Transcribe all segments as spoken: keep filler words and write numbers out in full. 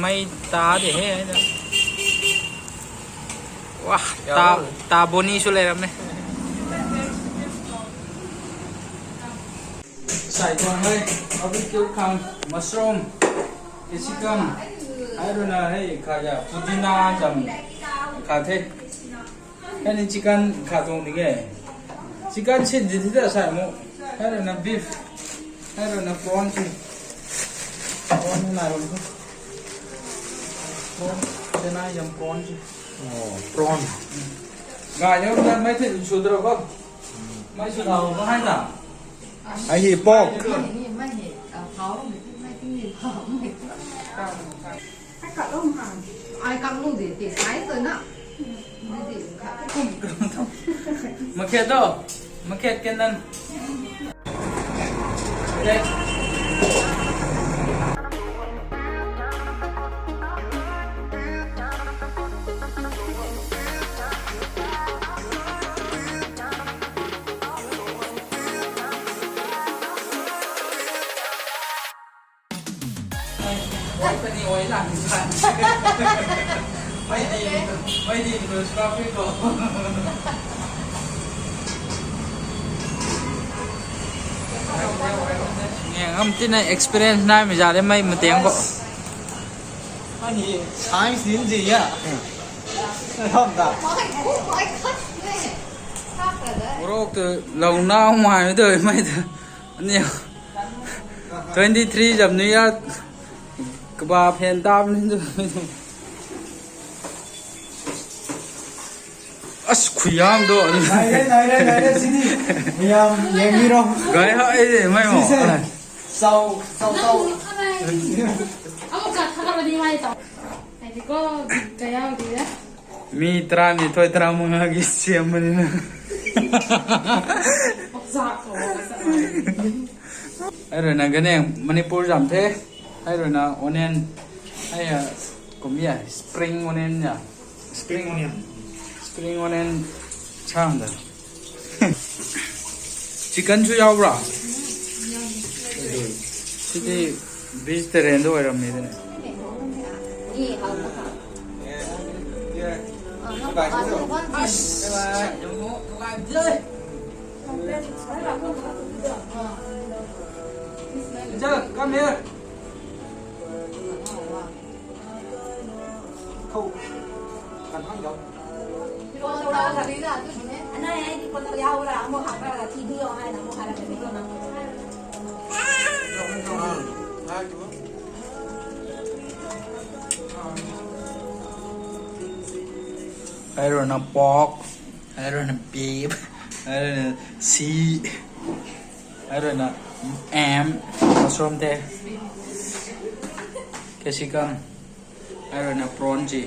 Mei ta de he, ai da. Wah, ta, ta boni sw le ram ne. Sai tuang hei, barbecue khang, mushroom, capsicum, ai rui na hei kha ya, pudina zam kha the. Hei ni chicken kha tuang ding e. Chicken sin di thi ta sai mu. Hei rui na beef. Hei rui na prawn si. Prawn na rui na. Prawn. Tena yam prawn si. Oh, prawn. Ga yam na mai the sw dro ko. Mai sw dro ko hai na. Ai hi pork. Ai kak lu de, te sai tu na. Makhet do, makhet kenan. Ngam tina experience nai mi za de mei matiang ko. Ani science nin ji ya. Ram da. Morok tu lou na mai tu mei tu. Ani twenty three jam ni ya. Kaba phen tam ni tu. As khuyam do. Nai re, nai re, nai re, sini. Miyam, yeng ni ro. Gai ha, eh, mai mo. Sise. Sau, sau, sau. Mi tara ni thoi tara manga gi siam mani na. Ai rui na ganeng Manipur zam the. Ai rui na onion. Ai ya, kum ya, spring onion ya. Spring onion. Spring onion chang da. Chicken chu yau bra? Sidi vegetarian do ram ni de. Angel, come here. Ai rui na pork, ai rui na beef, ai rui na sea, ai rui na ham, mushroom the, capsicum, ai rui na prawn chi.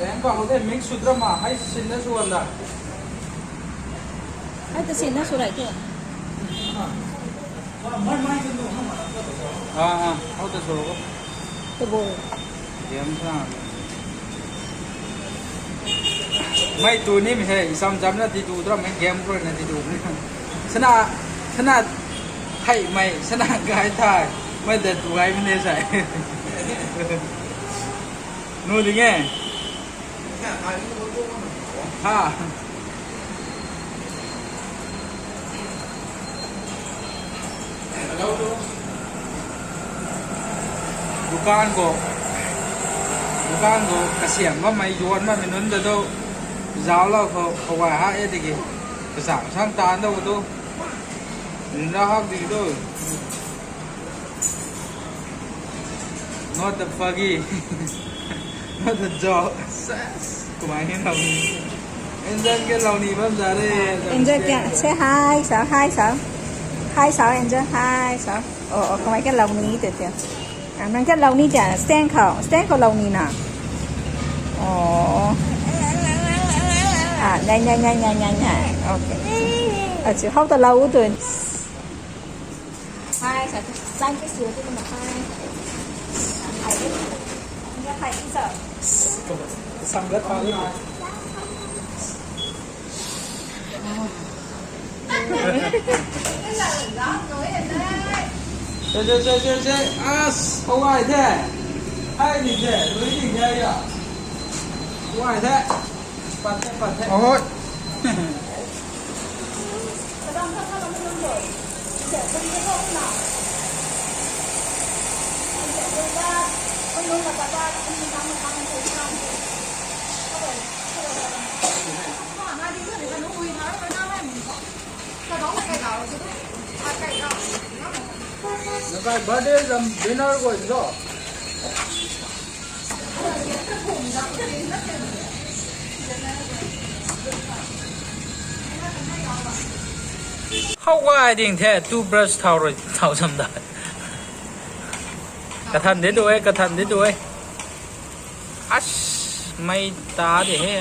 Leng ba ho de mix sw dra ma, hai sin na sw wan da. Hai ta sin na sw rai tu. Ah, ah, how to show? To bo. Game sa. Mai tu ni mi he, isam jam na ti tu dra mai game pro na ti tu. Sana, sana hai mai, sana gai thai. Mai da tu gai mi ne sai. Nu ding e. Ha. Dukan khou, dukan khou kasiam bammei, yuan bammei nunc ta tu zauclou khou kawai ha e tiki, kachang sang taanv dou tu, nra hak di tu. Not the fuggy. Not the joke. Kumai ni lou ni. Angel ke lou ni bam za re. Angel kya? Say hi, sir. Hi, sir. Hi, sir. Angel, hi, sir. Oh, oh, kumai ke lou ni te te. Ah, nang ke lou ni te. Stand khou, stand khou lou ni na. Oh. Ah, nai, nai, nai. Okay. Achu, how to lou tu. Hai, sa, sa, sa, sa, sa, hai. Hai, sa. Samlat pa rin. As, how are they? Hi, ni the, really, yeah, yeah. How are they? Pat the, pat the. Oi. Nakai birthday zam dinner guay zo. How guay ding the, toothbrush thau rui thau zam da. Kathan di tu e, kathan di tu e. As, mei ta de he.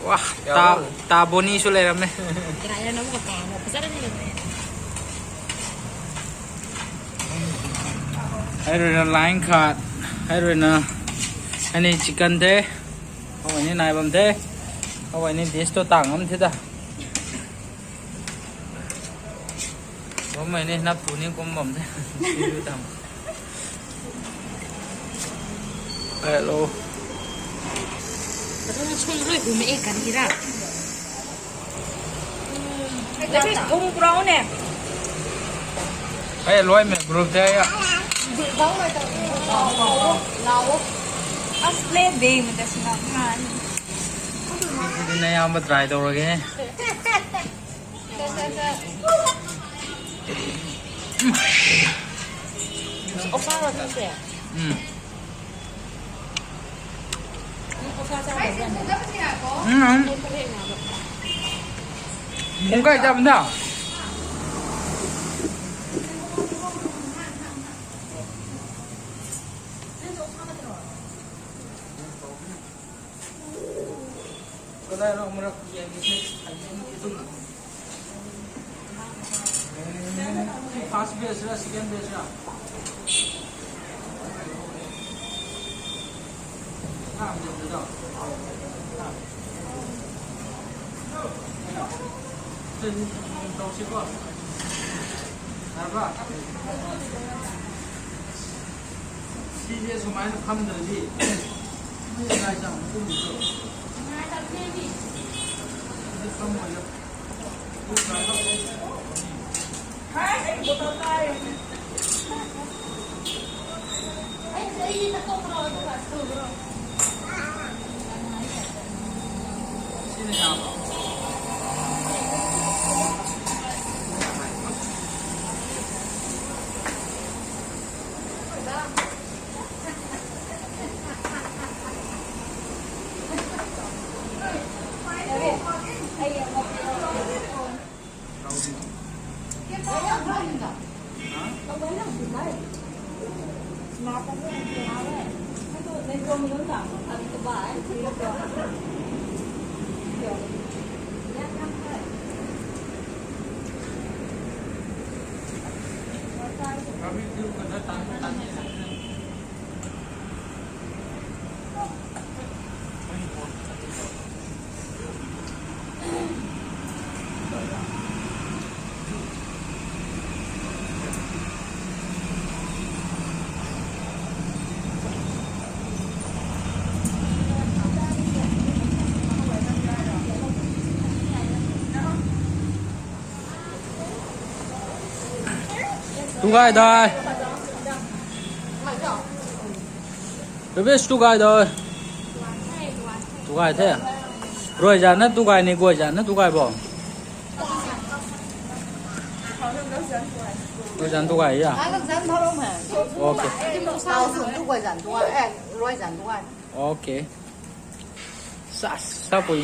Wah, ta, ta boni sw le ram e. Hei rui na line khat, hei rui na, hei ni chicken the, hei ni nai bam the, hei ni dish tu tang am the da. Bam mei ni nap tu ni kum bam the. Tam. Hello. Kum brown e. Hey, loi me group te ya. Lau. As play game ta sina man. Din na yam ba try tou rage. Oksa ra tu se. Hmm. Oksa sa ra. Hmm. Kung kai jam da. First batch ra, second batch ra? Ah, deu, deu, deu. Ah. Deu, deu, deu, deu si ko. Tara. Sidi swmei na kham da di. Mei nai chang kum tu. Di kham mo ya. Di kham mo ya. Tu gay dai. Rubbish tu gay dai. Tu gay the. Rui zan na tu gay ni, guay zan na tu gay bo. Guay zan tu gay ya. Okay. Okay. Sa, sa pui.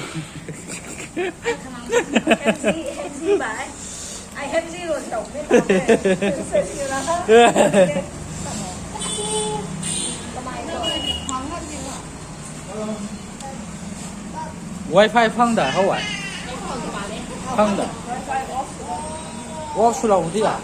Wifi phang da, how ai? Phang da. Off swlou di a.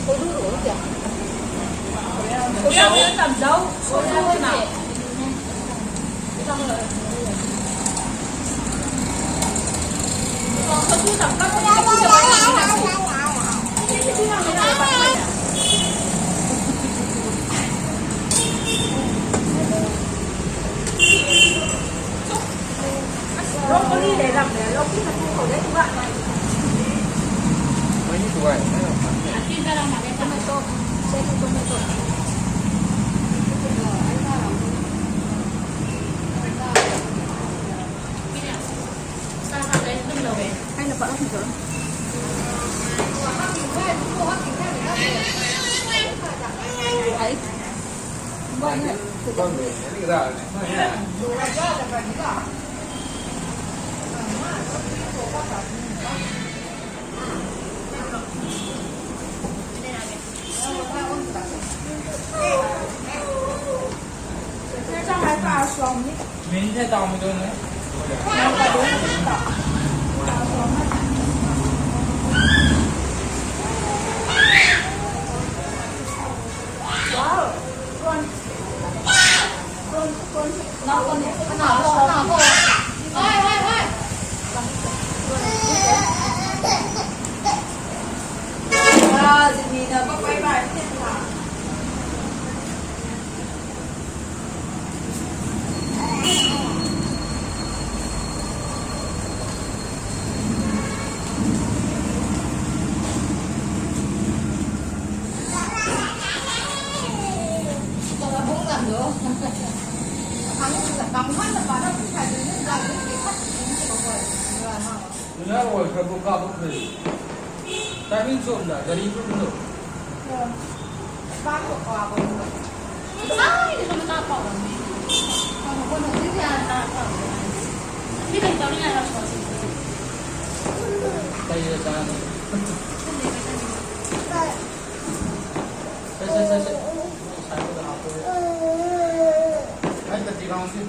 Broccoli le ram le, lou pi na tu khou de tu ba. Mei ni tu ai, mei ram. Tomato, cherry tomato. Hai na pa ram tu. Hai. Nunga rui kha bu ka bu kri. Timing chum da, gari bu bu. Sai, sai, sai, sai. Ai, ka ti rong si.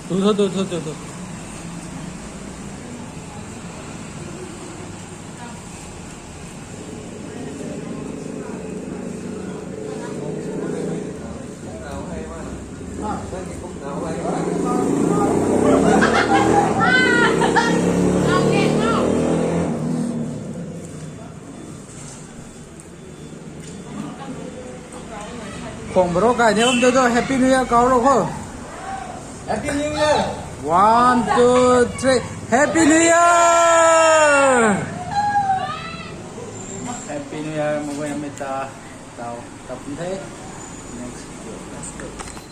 Tu, tu, tu, tu, tu, tu. Khong bro kai ni um do do, Happy New Year kau ro kho. Happy New Year. One, two, three. Happy New Year. Happy New Year, mugui amita. Tau, tap the. Next video. Let's go.